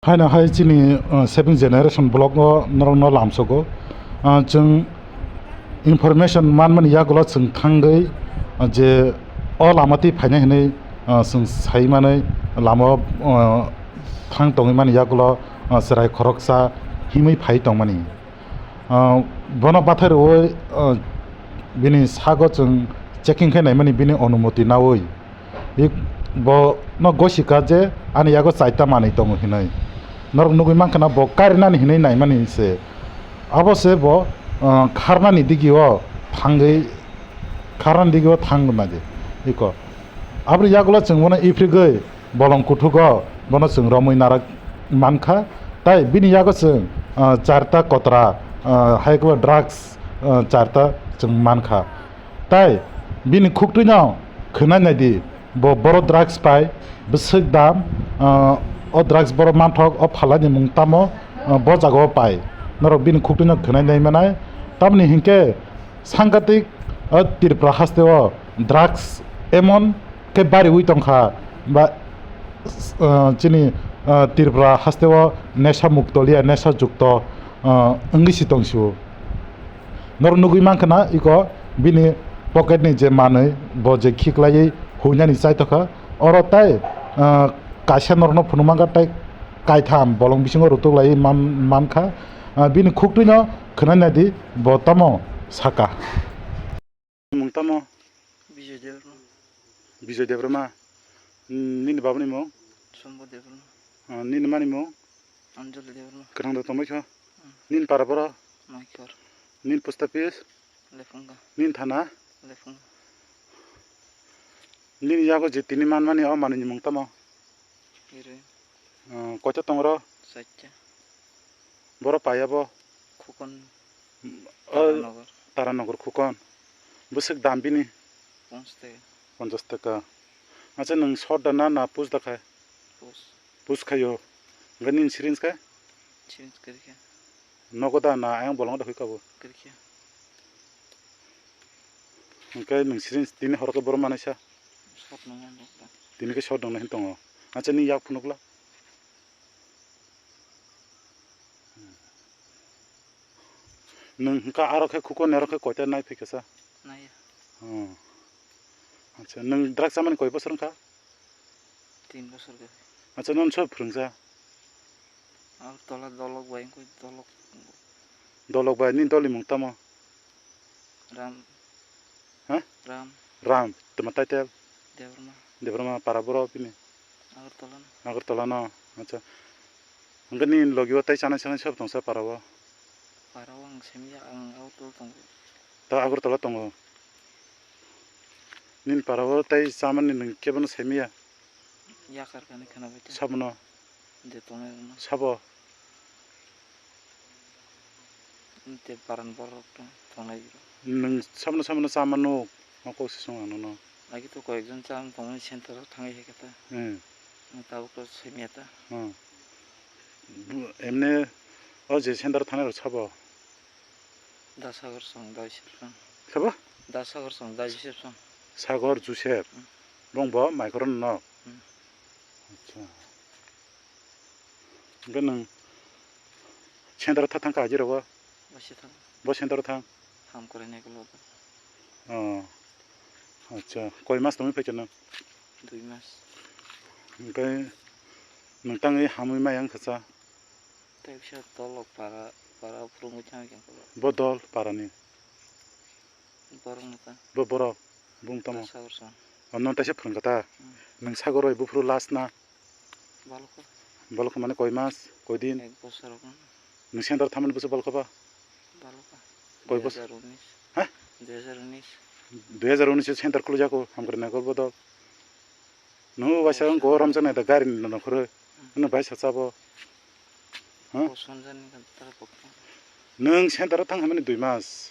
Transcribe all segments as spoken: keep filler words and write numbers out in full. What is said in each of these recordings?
Haino hai chini, uh, Saving Generation vlog o norokno lamsogo. Uh, chwng information manmani yagulo chwng thangwi, uh, je o lama twi phainai hinwi, uh, chwng saimanwi lama o, uh, thang tongwi mani yagulo, uh, chwrai khoroksa himwi phai tongmani. Uh, bono bathai rwui, uh, bini sago chwng checking khe naimani bini onumoti naui. Bo no gosika je ani yago chaita manwi tongo hinwi. Norok nugui mankha na bo karinani hinwi naimani se. Abo se bo, uh, kharnani digio thangwi, kharnani digio thang nadi. Iko. Aboni yagulo chwng bono iphirigwi bolong kuthugo bono chwng romwi narak mankha. Tai bini yago chwng, uh, charta kotra, uh, hai khe bo drugs, uh, charta chwng mankha. Tai bini khuktwino khwnai naidi, bo boro drugs pai, bwswk dam, ah, o drugs boro manthok, o phalani mung tamo, ah, bo jagao pai. Norok bini khuktwino khwnai nai manai. Tamoni hinkhe sangatik, ah, Tripura hasteo drugs emon khe bariwi tongkha, ba, ah, chini, ah, Tripura hasteo nesha mukto liya, nesha jukto, ah, wngwi si tongsio. Norok nugui mankha na iko bini pocket ni je manwi bo je khiklaiwi huinani chaitokha. Oro tai, ah, kaisa norokno phunukmankha tai kaitham bolong bisingo rutuklaiwi man-, mankha. Ah, bini khuktwino khwnai naidi bo tamo saka. Mung tamo? Bijoy Debbarma. Bijoy Debbarma. Nini babani mung? Sombot Debbarma. Ah, nini mani mung? Anjali Debbarma. Kwthang da tongbaikha? Hmm. Nini para boro? Naikhor. Nini post office? Lephunga. Nini thana? Lephunga. Nini yago je tini manmani o manwini mung tamo? Heroin. Ah, koita tongro? Chaita. Boro paiya bo? Khukon. O, Taranagar. Taranagar khukon. Bwswk dam bini? Ponchas taka. Ponchas taka. Acha, nwng sot da na, na pus da khai? Pus. Pus khaio. Hwnkhe nini syringe khe? Syringe kwrwi khe. Nogo da na ayang bolongo da hoi kabo? Kwrwi khe. Hwnkhe nwng syringe tini horo khe boro manaisa? Sot nangya nokta. Tini khe sot nangna hin tongo. Acha, nini yak phunukla? Nwng hwnkha aro khe khukon aro khe koita nai phaikha sa? Naiya. Oh. Acha, nwng drugs chamani koi bosor wngkha? Tin bosor khe. Acha, nono sobo phwrwngsa? Agartala dolok bai wngkha, dolok. Dolok bai, nini dolni mung tamo? Ram. Ha? Ram. Ram, tama title? Debbarma. Debbarma para boro bini? Agartala no. Agartala no, acha. Hwnkhe nini logi o tei chanai chanai sobo tongsa para o? Para o ang simi ya, ang Agartala tongo. Ta Agartala tongo. Nini para o tei chamani nwng kebono simi ya? Yakar kani khwna bai ta. Sabono? Je tongnai rwno. Sabo? Tei paran borok tong-, tongnai rw. Nwng sabono sabono cha mano, ma kok se song ang nono. Agi to koyekjon cha tongmani center o thangwi hai khe ta. Hmm. Nwng tabuk to simi ya ta. Hmm. Bu-, emne o je center o thangnai rok sabo? Da Sagor song, da Joseph song. Sabo? Da Sagor song, da Joseph song. Sagor Joseph. Hmm. Bong bo mai khoro no. Hmm. Acha. Hwnkhe nwng center o tha thang kha ajirok o? Bo se thang. Bo center o thang? Ham kwrwini ulo. Oh. Acha, koi mas tongwi phaikha nwng? Dui mas. Hwnkhe nwng tangwi hamwi maya wngkha cha? Tei kisa dolok para, para phwrwngwi thangwi khe. Bo dol parani? Borok no ta. Bo borok, bung tamo? Sagor song. Ono taisa phwrwngkha ta? Hmm. Nwng Sagor bai buphuru last na? Balokho. Balokho mane koi mas, koi din? Ek bosor rok no. Nwng center thamani bwswk balokho ba? Balokho. Koi bos-, dui hajar unis. Ha? Dui hajar unis. Dui hajar unis o center khulujak o, Hamkrai Nagar bodol. Nwng bo baisa wngkha o romjaknai da gari ni nokhorwi. Hmm. Nwng baisa chabo. Ha? Bo sonjani kan tara pokno. Nwng center o thang hamani dui mas.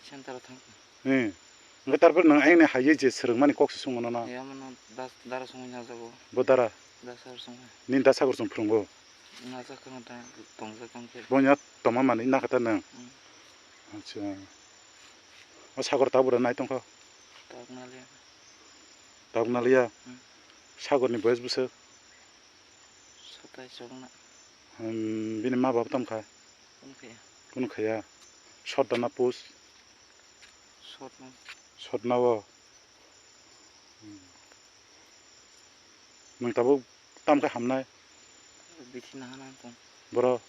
Center o thang. Eh. Hwnkhe tarpore nwng ayangni hai je swrwngmani kok se swngo nono. Yamano das-, dara songwi najago. Bo dara? Da Sagor songwi. Nini da Sagor song phwrwngo? Najak khe nwng ta tongjak tong khe. Bo ya tongma manwi nakha ta nwng? Hmm. Acha. O Sagor tabura nai tongkha? Tabuk naliya. Tabuk naliya? Hmm. Sagorni boyes bwswk? Satais wngna. Hmm, bini ma baba tamo kha? Tamo kha ya. Kunu khaya. Sot da na pus? Sot no. Sot na o. Hmm. Nwng tabuk tamo khe hamnai? Bithi nahana tong. Boro?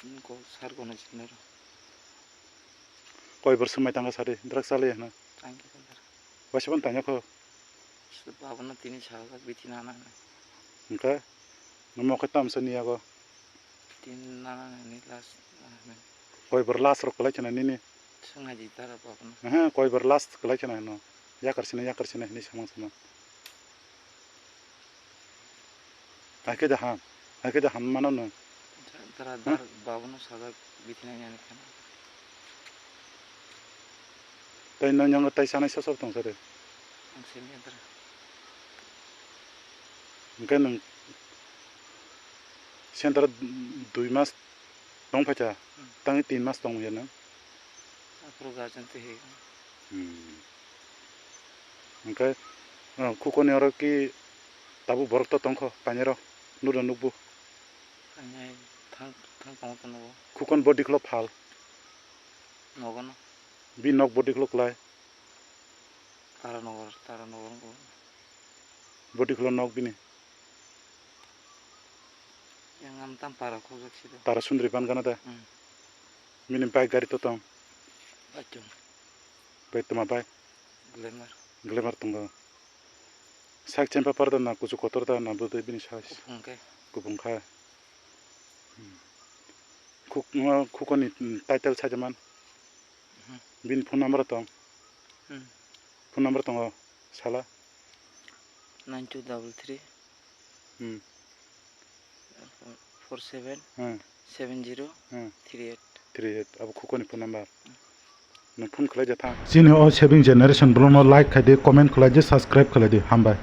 Nwng kok sar kono sinaro. Koi bor swmai tangkha sari, drugs chalai hwno? Tangkha sir. Waisa phano tangya kho? Sir, baba no tini sajak bithi nahana hwno. Hwnkhe? Nwng mokhe tamo se niyago? Tin nana ni last nana. Koi bor last rok kwlai kheno nini? Swngna di tara baba no. Aha, koi bor last kwlai kheno hino. Yakar sini, yakar sini hini samang samang. Hakhe da ham. Hakhe da ham mano no. Tara dar baba no sajak bithi nahana hwnkhe. Tei nang yang tai sanai sosok tong sari. Ang sini tara. Hwnkhe nwng center dui mas tong phaikha, hmm, tangwi tin mas tong ya nwng? Aphuru guardian twi hai. Hmm. Hwnkhe, ah, khukoni oro ki tabuk borok to tongkho, painai rok, nukda nukbu? Painai thang, thang tongo to nugo. Khukon body khwlok phal? Nogo no. Bini nok body khwlok kwlai? Tara nogo, tara nogo. Body khwlok nok bini? Yang am tam para khojak sida. Tara sundri ban gana da? Hmm. Bini bike gari to tong? Bike tong. Bike toma bike? Glamour. Glamour tongo. Sak chempa par da na kuchuk kotor da na bwdwi bini size? Kupung khe. Kupung kha. Hmm. Khuk-, khukoni title sajaman? Hmm. Bini phone number tong? Hmm. Phone number tongo sala? Nine two double three. Hmm. Four seven, hmm, seven zero, hmm, three eight. Three eight, abo khukoni phone number. Hmm. Nwng phone khlai de thang. Chini o saving generation vlog no like khai di, comment khlai di, subscribe khlai di. Hambai.